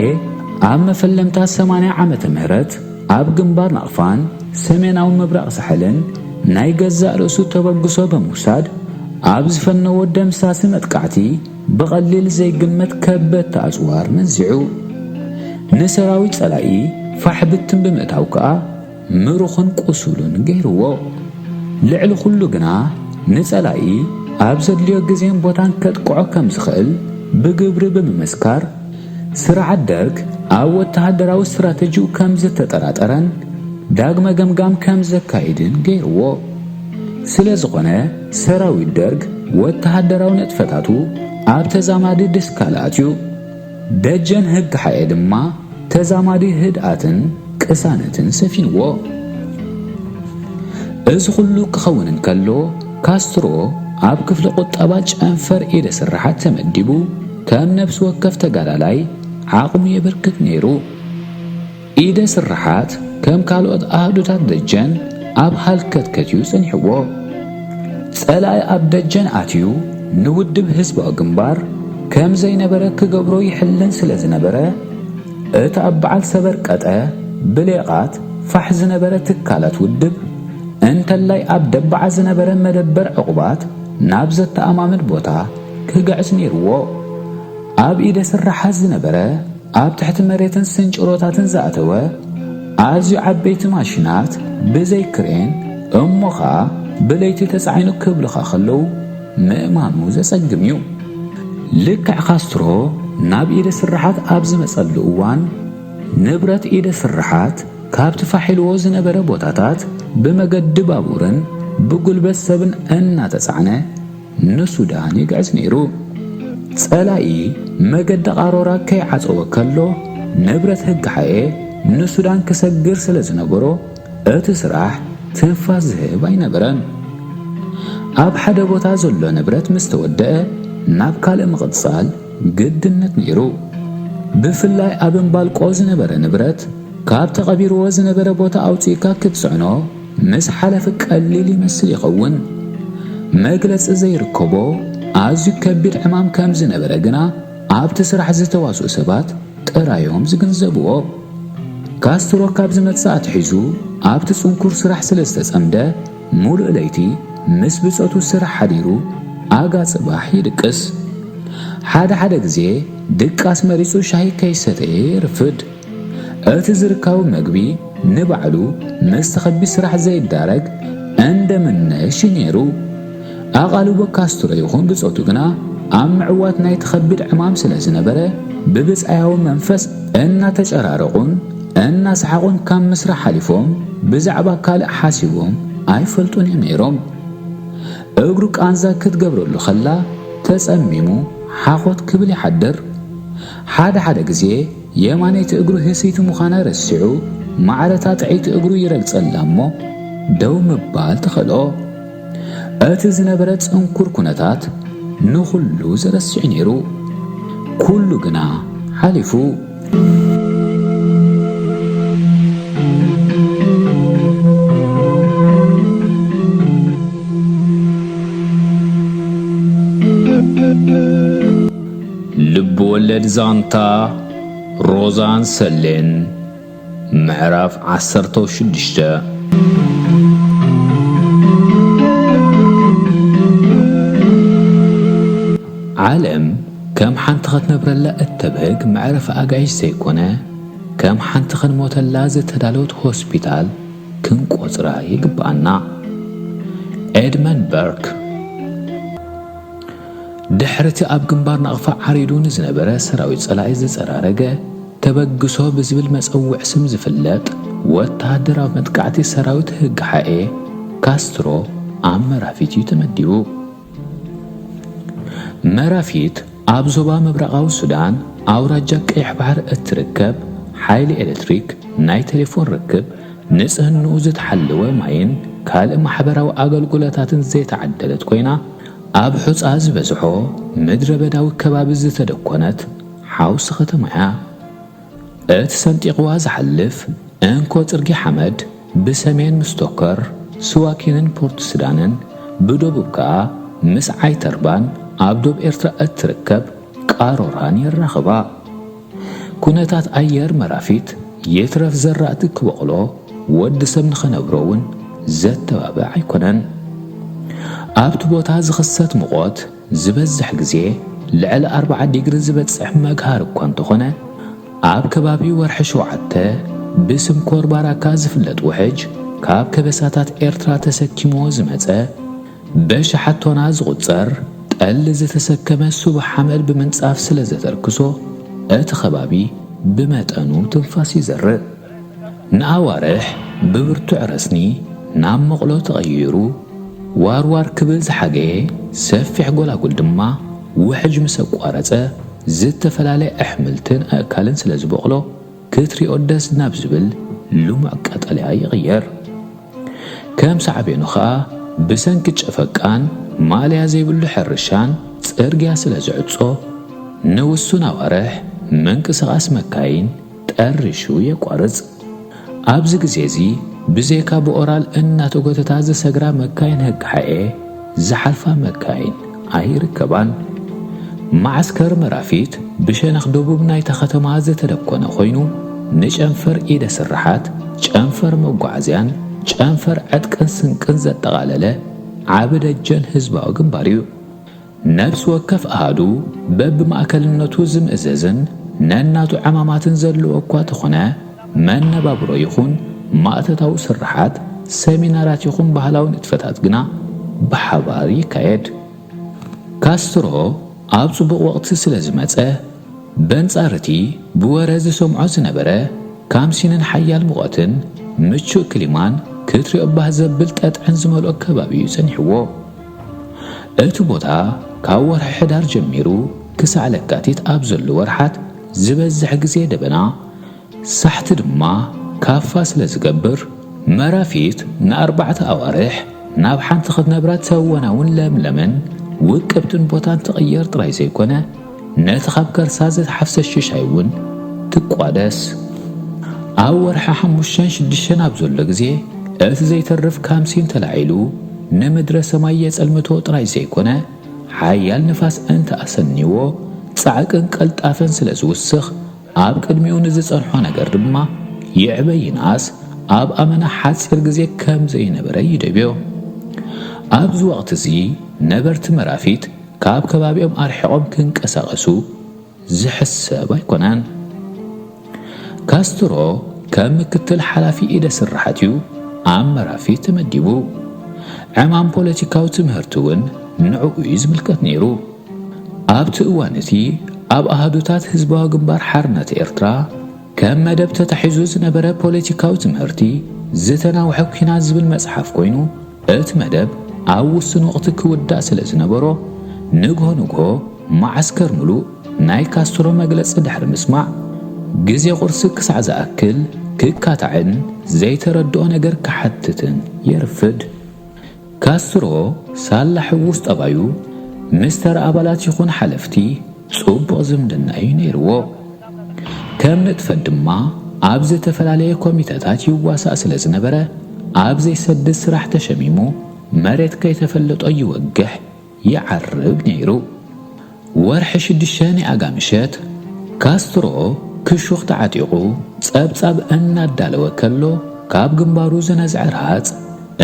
ኣብ መፈለምታ ሰማንያ ዓመተ ምህረት ኣብ ግንባር ናቕፋን ሰሜናዊ ምብራቕ ሳሕልን ናይ ገዛእ ርእሱ ተበግሶ ብምውሳድ፣ ኣብ ዝፈነዎ ደምሳሲ መጥቃዕቲ ብቐሊል ዘይግመት ከበድቲ ኣጽዋር መንዚዑ። ንሰራዊት ጸላኢ ፋሕ ብትን ብምእታው ከኣ ምሩኽን ቁሱልን ገይርዎ። ልዕሊ ኩሉ ግና ንጸላኢ ኣብ ዘድልዮ ግዜን ቦታን ከጥቅዖ ከም ዝኽእል ብግብሪ ብምምስካር፣ ስርዓት ደርግ ኣብ ወተሃደራዊ ስትራተጂኡ ከም ዝተጠራጠረን ዳግመ ገምጋም ከም ዘካይድን ገይርዎ። ስለ ዝኾነ፣ ሰራዊት ደርግ ወተሃደራዊ ንጥፈታቱ ኣብ ተዛማዲ ድስካለ ኣትዩ። ደጀን ህግሓኤ ድማ ተዛማዲ ህድኣትን ቅሳነትን ሰፊንዎ። እዚ ኩሉ ክኸውን እንከሎ፣ ካስትሮ ኣብ ክፍሊ ቁጠባ ጨንፈር ኢደ ስርሓት ተመዲቡ፣ ከም ነፍሲ ወከፍ ተጋዳላይ ዓቕሙ የበርክት ነይሩ። ኢደ ስርሓት ከም ካልኦት ኣሃዱታት ደጀን ኣብ ሃልከትከት እዩ ጸኒሕዎ። ጸላኢ ኣብ ደጀን ኣትዩ ንውድብ ህዝባዊ ግንባር ከም ዘይነበረ ክገብሮ ይሕልን ስለ ዝነበረ፣ እቲ ኣብ በዓል ሰበርቀጠ ብሌቓት ፋሕ ዝነበረ ትካላት ውድብ፣ እንተላይ ኣብ ደባዓ ዝነበረ መደበር ዕቑባት ናብ ዘተኣማምን ቦታ ክግዕዝ ነይርዎ። ኣብ ኢደ ስርሓት ዝነበረ ኣብ ትሕቲ መሬትን ስንጭሮታትን ዝኣተወ ኣዝዩ ዓበይቲ ማሽናት ብዘይ ክሬን እሞ ኸኣ ብለይቲ ተጻዒኑ ክብልኻ ከለዉ ምእማኑ ዘጸግም እዩ። ልክዕ ካስትሮ ናብ ኢደ ስርሓት ኣብ ዝመጸሉ እዋን፣ ንብረት ኢደ ስርሓት ካብቲ ፋሕ ኢልዎ ዝነበረ ቦታታት ብመገዲ ባቡርን ብጉልበት ሰብን እናተጻዕነ ንሱዳን ይግዕዝ ነይሩ። ጸላኢ መገዲ ቃሮራ ከይዓጸወ ከሎ፣ ንብረት ህግሓኤ ንሱዳን ክሰግር ስለ ዝነበሮ፣ እቲ ስራሕ ትንፋስ ዝህብ ኣይነበረን። ኣብ ሓደ ቦታ ዘሎ ንብረት ምስ ተወደአ፣ ናብ ካልእ ምቕጻል ግድነት ነይሩ። ብፍላይ ኣብ እምባልቆ ዝነበረ ንብረት፣ ካብ ተቐቢርዎ ዝነበረ ቦታ ኣውጺእካ ክትጽዕኖ ምስ ሓለፊ ቀሊል ይመስል ይኸውን። መግለጺ ዘይርከቦ ኣዝዩ ከቢድ ዕማም ከም ዝነበረ ግና ኣብቲ ስራሕ ዝተዋስኡ ሰባት ጥራዮም ዝግንዘብዎ። ካስትሮ ካብ ዝመጽእ ኣትሒዙ ኣብቲ ጽንኩር ስራሕ ስለ ዝተጸምደ፣ ሙሉእ ለይቲ ምስ ብጾቱ ስራሕ ሓዲሩ ኣጋ ጽባሕ ይድቅስ። ሓደ ሓደ ግዜ ድቃስ መሪጹ ሻሂ ከይሰተየ የርፍድ። እቲ ዝርካቡ መግቢ ንባዕሉ ምስቲ ከቢድ ስራሕ ዘይዳረግ እንደ ምነሽ እዩ ነይሩ። ኣቓልቦ ካስትሮ ይኹን ብጾቱ ግና ኣብ ምዕዋት ናይቲ ከቢድ ዕማም ስለ ዝነበረ፣ ብብጻያዊ መንፈስ እናተጨራረቑን እናሰሓቑን ካብ ምስራሕ ሓሊፎም ብዛዕባ ካልእ ሓሲቦም ኣይፈልጡን እዮም ነይሮም። እግሩ ቃንዛ ክትገብረሉ ከላ ተጸሚሙ ሓኾት ክብል ይሓድር። ሓደ ሓደ ግዜ የማነይቲ እግሩ ህስይቲ ምዃና ረሲዑ፣ ማዕረታ ጥዕይቲ እግሩ ይረግጸላ እሞ ደው ምባል ተኸልኦ። እቲ ዝነበረ ጽንኩር ኩነታት ንኹሉ ዘረስዕ ነይሩ። ኩሉ ግና ሓሊፉ። ዛንታ ሮዛን ሰሌን ምዕራፍ ዓሰርተ ሽዱሽተ። ዓለም ከም ሓንቲ ኸትነብረላ እተብህግ መዕረፊ ኣጋይሽ ዘይኮነ፣ ከም ሓንቲ ኸንሞተላ ዝተዳለወት ሆስፒታል ክንቆጽራ ይግብኣና። ኤድመንድ በርክ። ድሕሪ'ቲ ኣብ ግንባር ናቕፋ ዓሪዱ ንዝነበረ ሰራዊት ጸላኢ ዝጸራረገ፣ ተበግሶ ብዝብል መጸውዕ ስም ዝፍለጥ ወተሃደራዊ መጥቃዕቲ ሰራዊት ህግሓኤ ካስትሮ ኣብ መራፊት እዩ ተመዲቡ። መራፊት ኣብ ዞባ ምብራቓዊ ሱዳን ኣውራጃ ቀይሕ ባሕሪ እትርከብ ሓይሊ ኤሌክትሪክ፣ ናይ ቴሌፎን ርክብ፣ ንጽህንኡ ዝተሓለወ ማይን ካልእ ማሕበራዊ ኣገልግሎታትን ዘይተዓደለት ኮይና፣ ኣብ ሑጻ ዝበዝሖ ምድረ በዳዊ ከባቢ ዝተደኮነት ሓውሲ ከተማ እያ። እቲ ሰንጢቕዋ ዝሓልፍ እንኮ ጽርጊ ሓመድ ብሰሜን ምስ ቶከር፣ ስዋኪንን ፖርት ሱዳንን፣ ብደቡብ ከኣ ምስ ዓይተርባን ኣብ ዶብ ኤርትራ እትርከብ ቃሮራን የራኽባ። ኩነታት ኣየር መራፊት ይትረፍ ዘራእቲ ክበቑሎ፣ ወዲ ሰብ ንኸነብሮ እውን ዘተባብዕ ኣይኮነን። ኣብቲ ቦታ ዝኽሰት ሙቐት ዝበዝሕ ግዜ ልዕሊ ኣርብዓ ዲግሪ ዝበጽሕ መግሃር እኳ እንተኾነ፣ ኣብ ከባቢ ወርሒ ሸውዓተ ብስም ኮርባራካ ዝፍለጥ ውሕጅ ካብ ከበሳታት ኤርትራ ተሰኪምዎ ዝመጸ፣ በሽሓት ቶና ዝቑጸር ጠሊ ዝተሰከመ ሱብ ሓመድ ብምንጻፍ ስለ ዘተርክሶ፣ እቲ ከባቢ ብመጠኑ ትንፋስ ይዘርእ። ንኣዋርሕ ብብርቱዕ ረስኒ ናብ መቕሎ ተቐይሩ፣ ዋርዋር ክብል ዝሓገየ ሰፊሕ ጎላጉል ድማ ውሕጅ ምስ ኣቋረጸ፣ ዝተፈላለየ ኣሕምልትን ኣእካልን ስለ ዝበቕሎ፣ ክትሪኦ ደስ ናብ ዝብል ልሙዕ ቀጠልያ ይቕየር። ከም ሳዕቤኑ ኸኣ፣ ብሰንኪ ጨፈቃን ማእለያ ዘይብሉ ሕርሻን ጽርግያ ስለ ዝዕጾ፣ ንውሱን ኣዋርሕ ምንቅስቓስ መካይን ጠሪሹ የቋርጽ። ኣብዚ ግዜ እዚ፣ ብዘይካ ብኦራል እናተጎተታ ዝሰግራ መካይን ህግሓኤ ዝሓልፋ መካይን ኣይርከባን። መዓስከር መራፊት ብሸነኽ ደቡብ ናይታ ከተማ ዝተደኮነ ኮይኑ፣ ንጨንፈር ኢደ ስርሓት፣ ጨንፈር መጓዓዝያን ጨንፈር ዕጥቅን ስንቅን ዘጠቓለለ ዓቢ ደጀን ህዝባዊ ግንባር እዩ። ነፍሲ ወከፍ ኣሃዱ በብማእከልነቱ ዝምእዘዝን ነናቱ ዕማማትን ዘለዎ እኳ ተኾነ፣ መነባብሮ ይኹን ማእቶታዊ ስርሓት፣ ሰሚናራት ይኹን ባህላዊ ንጥፈታት ግና ብሓባር ይካየድ። ካስትሮ ኣብ ጽቡቕ ወቕቲ ስለ ዝመጸ፣ በንጻር እቲ ብወረ ዝሰምዖ ዝነበረ ካምሲንን ሓያል ሙቐትን ምቹእ ክሊማን ክትሪኦ ባህ ዘብል ጠጥዕን ዝመልኦ ከባቢ እዩ ጸኒሕዎ። እቲ ቦታ ካብ ወርሒ ሕዳር ጀሚሩ ክሳዕ ለካቲት ኣብ ዘሎ ወርሓት ዝበዝሕ ግዜ ደበና፣ ሳሕቲ ድማ ካፋ ስለ ዝገብር፣ መራፊት ንኣርባዕተ ኣዋርሕ ናብ ሓንቲ ክትነብራ ተወናውን ለምለምን ውቅብትን ቦታን ትቕየር ጥራይ ዘይኮነ፣ ነቲ ካብ ከርሳ ዘትሓፍሰ ሽሻይ እውን ትቋደስ። ኣብ ወርሒ ሓሙሽተን ሽዱሽተን ኣብ ዘሎ ግዜ፣ እቲ ዘይተርፍ ካምሲን ተላዒሉ ንምድረ ሰማይ የጸልምቶ ጥራይ ዘይኮነ፣ ሓያል ንፋስ እንተ ኣሰንይዎ፣ ጻዕቅን ቅልጣፈን ስለ ዝውስኽ፣ ኣብ ቅድሚኡ ንዝጸንሖ ነገር ድማ ይዕበ ይንኣስ፣ ኣብ ኣመና ሓጺር ግዜ ከም ዘይነበረ ይደብዮ። ኣብዚ ወቕቲ እዚ ነበርቲ መራፊት ካብ ከባቢኦም ኣርሒቖም ክንቀሳቐሱ ዝሕሰብ ኣይኮነን። ካስትሮ ከም ምክትል ሓላፊ ኢደ ስርሓት እዩ ኣብ መራፊት ተመዲቡ። ዕማም ፖለቲካዊ ትምህርቲ እውን ንዕኡ እዩ ዝምልከት ነይሩ። ኣብቲ እዋን እቲ ኣብ ኣሃዱታት ህዝባዊ ግንባር ሓርነት ኤርትራ ከም መደብ ተታሒዙ ዝነበረ ፖለቲካዊ ትምህርቲ ዝተናውሐ ኲናት ዝብል መጽሓፍ ኮይኑ፣ እቲ መደብ ኣብ ውሱን ወቕቲ ክውዳእ ስለ ዝነበሮ፣ ንግሆ ንግሆ መዓስከር ምሉእ ናይ ካስትሮ መግለጺ ድሕሪ ምስማዕ፣ ግዜ ቁርሲ ክሳዕ ዝኣክል ክካታዕን ዘይተረድኦ ነገር ክሓትትን የርፍድ። ካስትሮ ሳላ ሕዉስ ጠባዩ፣ ምስ ተራ ኣባላት ይኹን ሓለፍቲ ጽቡቕ ዝምድና እዩ ነይርዎ። ከም ንጥፈት ድማ ኣብ ዝተፈላለየ ኮሚተታት ይዋሳእ ስለ ዝነበረ፣ ኣብ ዘይሰድድ ስራሕ ተሸሚሙ መሬት ከይተፈለጦ ይወግሕ ይዓርብ ነይሩ። ወርሒ ሽዱሽተ ናይ ኣጋ ምሸት ካስትሮ ክሹኽ ተዓጢቑ ጸብጻብ እናዳለወ ከሎ፣ ካብ ግንባሩ ዝነዝዐ ረሃጽ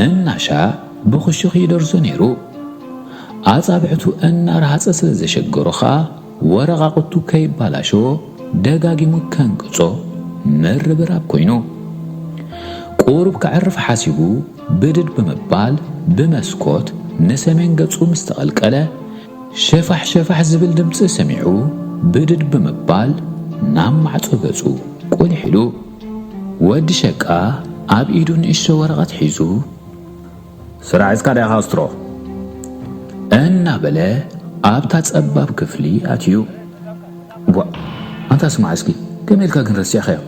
እናሻዕ ብኽሹኽ ይደርዞ ነይሩ። ኣጻብዕቱ እናረሃጸ ስለ ዘሸገሮ ኸኣ፣ ወረቓቕቱ ከይባላሸዎ ደጋጊሙ ከንቅጾ ምርብራብ ኮይኑ። ቁሩብ ከዕርፍ ሓሲቡ ብድድ ብምባል ብመስኮት ንሰሜን ገጹ ምስ ተቐልቀለ፣ ሸፋሕ ሸፋሕ ዝብል ድምጺ ሰሚዑ ብድድ ብምባል ናብ ማዕጾ ገጹ ቁሊሕ ኢሉ። ወዲ ሸቃ ኣብ ኢዱ ንእሽቶ ወረቐት ሒዙ፣ "ስራሕ ሒዝካ ዲኻ ካስትሮ?" እናበለ ኣብታ ጸባብ ክፍሊ ኣትዩ። "ዋ፣ ኣንታ ስማዕ እስኪ፣ ከመይ ኢልካ ግን ረሲዕካዮ?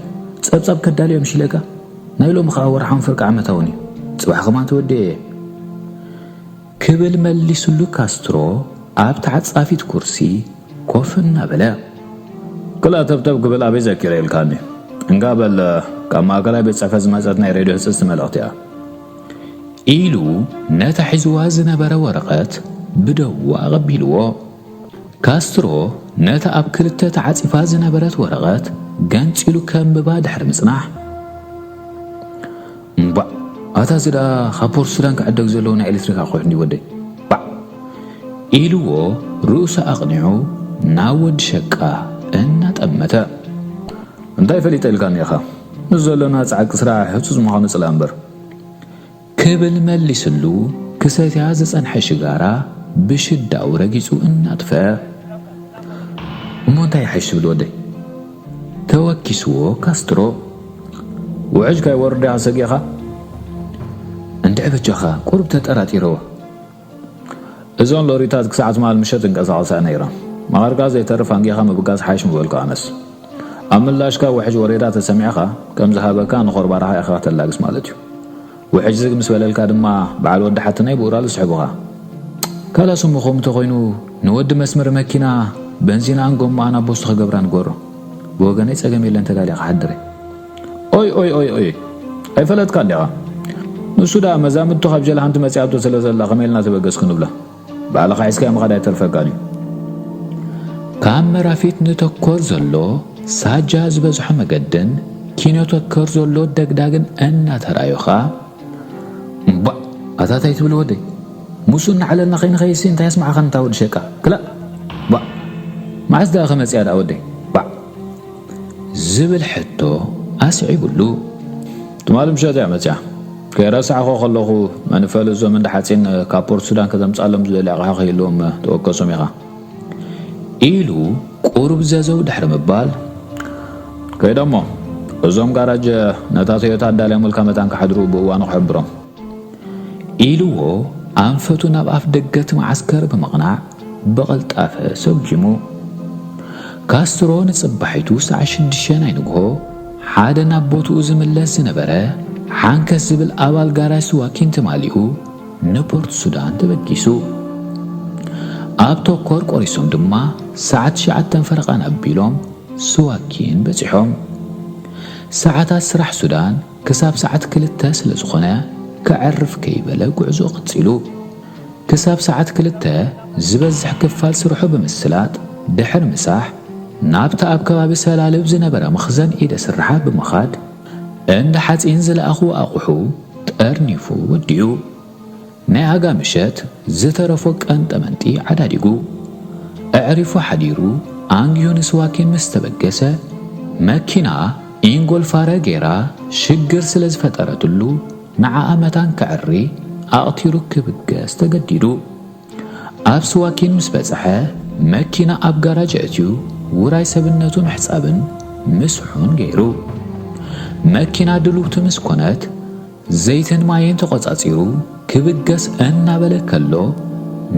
ጸብጻብ ከዳልዮም ሽለካ? ናይ ሎሚ ኸኣ ወርሓውን ፍርቂ ዓመታውን እዩ። ጽባሕ ከማን ተወዲኤ እየ" ክብል መሊሱሉ ካስትሮ ኣብ ተዓጻፊት ኩርሲ ኮፍ እናበለ። "ክልኣ ተብተብ ክብል ኣበይ ዘኪረ ኢልካኒ? እንጋ በል፣ ካብ ማእከላይ ቤት ጽሕፈት ዝመጸት ናይ ሬድዮ ህጽጽቲ መልእኽቲ እያ" ኢሉ ነታ ሒዝዋ ዝነበረ ወረቐት ብደዉ ኣቐቢልዎ። ካስትሮ ነታ ኣብ ክልተ ተዓጺፋ ዝነበረት ወረቐት ገንጺሉ ከንብባ ድሕሪ ምጽናሕ፣ "እምባእ፣ ኣታ እዚ ደኣ ካብ ፖርት ሱዳን ክዕደግ ዘለዎ ናይ ኤሌክትሪክ ኣቑሑት እንድዩ ወደይ? ባዕ!" ኢልዎ ርእሱ ኣቕኒዑ ናብ ወዲ ሸቃ እናጠመተ። "እንታይ ፈሊጠ ኢልካኒ ኢኻ? ምስ ዘሎና ጻዕቂ ስራሕ ህጹጽ ምዃኑ ጽላእ እምበር" ክብል መሊስሉ፣ ክሰትያ ዝጸንሐ ሽጋራ ብሽዳኡ ረጊጹ እናጥፈ። "እሞ እንታይ ይሓይሽ ትብል ወደይ?" ተወኪስዎ ካስትሮ። "ውሕጅ ከይወርድ ኢኻ ሰጊእኻ?" "እንድዒ በጃኻ፣ ቁሩብ ተጠራጢረዎ" እዞን ሎሪታት ክሳዕ ትማል ምሸት እንቀሳቐሳ ነይረን። መቐርቃ ዘይተርፍ ኣንጊኻ ምብጋስ ሓይሽ ምበልኩ ኣነስ። ኣብ ምላሽካ ውሕጅ ወሬዳ ተሰሚዕኻ ከም ዝሃበካ ንኾርባራኻ ኢኻ ከተላግስ ማለት እዩ። ውሕጅ ዝግ ምስ በለልካ ድማ በዓል ወዲ ሓትነይ ብኡራል ዝስሕቡኻ። ካላስ እሞ ከምኡ ተኾይኑ ንወዲ መስመር መኪና በንዚናኣን ጎማኣን ኣብ ቦስቶ ክገብራ ንገሮ። ብወገነይ ጸገም የለን ተዳሊኻ ሓድረ። ኦይ ኦይ ኦይ ኦይ፣ ኣይፈለጥካን ዲኻ? ንሱ ደኣ መዛምድቱ ካብ ጀልሃንቲ መጺኣቶ ስለ ዘላ ከመይ ኢልና ተበገስ ክንብላ? ባዕልኻ ሒዝካዮ ምኻድ ኣይተርፈካን እዩ። ካብ መራፊት ንተኮር ዘሎ ሳጃ ዝበዝሖ መገድን ኪኖ ተከር ዘሎ ደግዳግን እናተራዮኻ፣ እምባእ፣ ኣታ ታይ ትብል ወደይ? ሙሱ እናዓለልና ከይንኸይሲ እንታይ ኣስማዕኻን እታ ወዲ ሸቃ? ክላእ፣ ባእ፣ መዓስ ደኣ ከመጽያ ደኣ ወደይ? ባእ። ዝብል ሕቶ ኣስዒቡሉ። ትማሊ ምሸት እያ መጽያ። ከይረሳዕኹ ከለኹ መንፈል እዞም እንዳ ሓጺን ካብ ፖርት ሱዳን ከተምጽኣሎም ዝደሊ ኣቕሓ ከይህልዎም ተወከሶም ኢኻ። ኢሉ ቁሩብ ዘዘው ድሕሪ ምባል። ከይደሞ እዞም ጋራጅ ነታ ቶዮታ ኣዳልያሙልካ መታን ክሓድሩ ብእዋኑ ክሕብሮም። ኢልዎ ኣንፈቱ ናብ ኣፍ ደገ እቲ መዓስከር ብምቕናዕ ብቕልጣፈ ሰጒሙ። ካስትሮ ንጽባሒቱ ሰዓት ሽዱሽተ ናይ ንግሆ ሓደ ናብ ቦትኡ ዝምለስ ዝነበረ ሓንከስ ዝብል ኣባል ጋራጅ ስዋኪን ተማሊኡ ንፖርት ሱዳን ተበጊሱ። ኣብ ቶኮር ቆሪሶም ድማ ሰዓት ትሽዓተ ፈረቓን ኣቢሎም ስዋኪን በጺሖም። ሰዓታት ስራሕ ሱዳን ክሳብ ሰዓት ክልተ ስለ ዝኾነ፣ ከዕርፍ ከይበለ ጉዕዞ ቀጺሉ። ክሳብ ሰዓት ክልተ ዝበዝሕ ክፋል ስርሑ ብምስላጥ፣ ድሕሪ ምሳሕ፣ ናብቲ ኣብ ከባቢ ሰላልብ ዝነበረ መኽዘን ኢደ ስርሓት ብምኻድ፣ እንዳ ሓጺን ዝለኣኽዎ ኣቑሑ ጠርኒፉ ወዲኡ። ናይ ኣጋ ምሸት ዝተረፎ ቀንጠመንጢ ዓዳዲጉ፣ ኣዕሪፉ ሓዲሩ ኣንጊሁ ንስዋኪን ምስ ተበገሰ፣ መኪና ኢንጎልፋረ ጌራ ሽግር ስለ ዝፈጠረትሉ፣ ንዓኣ መታን ከዕሪ ኣቕቲሩ ክብገስ ተገዲዱ። ኣብ ስዋኪን ምስ በጽሐ፣ መኪና ኣብ ጋራጅ ኣእትዩ ውራይ ሰብነቱ ምሕጻብን ምስሑን ገይሩ። መኪና ድልውቲ ምስ ኮነት፣ ዘይትን ማይን ተቖጻጺሩ ክብገስ እናበለ ከሎ፣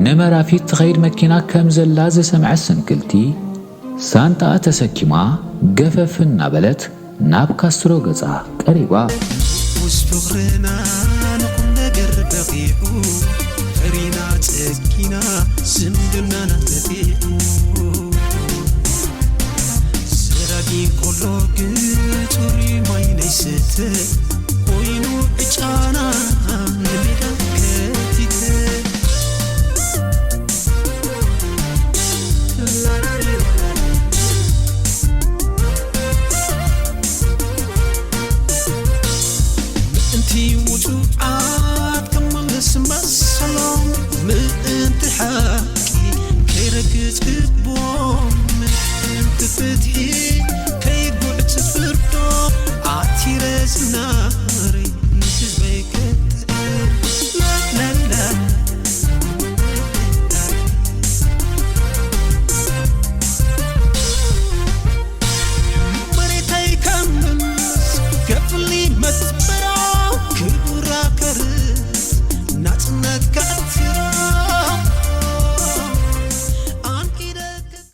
ንመራፊት ትኸይድ መኪና ከም ዘላ ዝሰምዐ ስንክልቲ፣ ሳንጣኣ ተሰኪማ ገፈፍ እናበለት ናብ ካስትሮ ገጻ ቀሪባ። ምስ ፍቕርና ንኹን ነገር በቒዑ፣ ፈሪና ጸጊና ዝምድናና ተጢዑ። ሰራቂ ቆሎ ግን ጽሩይ ማይ ናይ ስተ ኮይኑ ዕጫና ንሜዳ ከቲተ። ክፉዓት ክምልስ መሰሎም፣ ምእንቲ ሓቂ ከይረግጽ ግቦም፣ ምእንቲ ፍትሒ